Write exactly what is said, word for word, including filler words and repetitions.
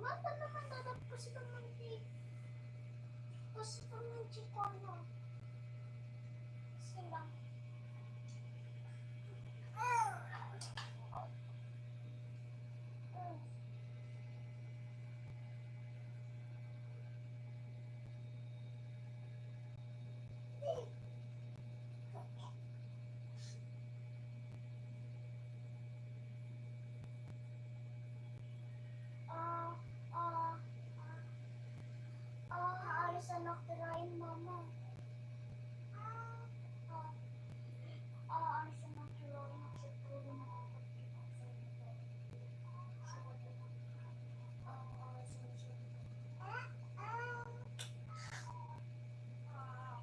Mata naman, dadagpos ka man di. Tapos ka man di ko, ano. Sila. Ah, ah, ah, ah, alis anak ti rain, mama. Ah, ah, ah, alis anak ti rain, siguro nakakapit ako sa ito. Siguro, ah, ah, siguro, ah, ah, ah.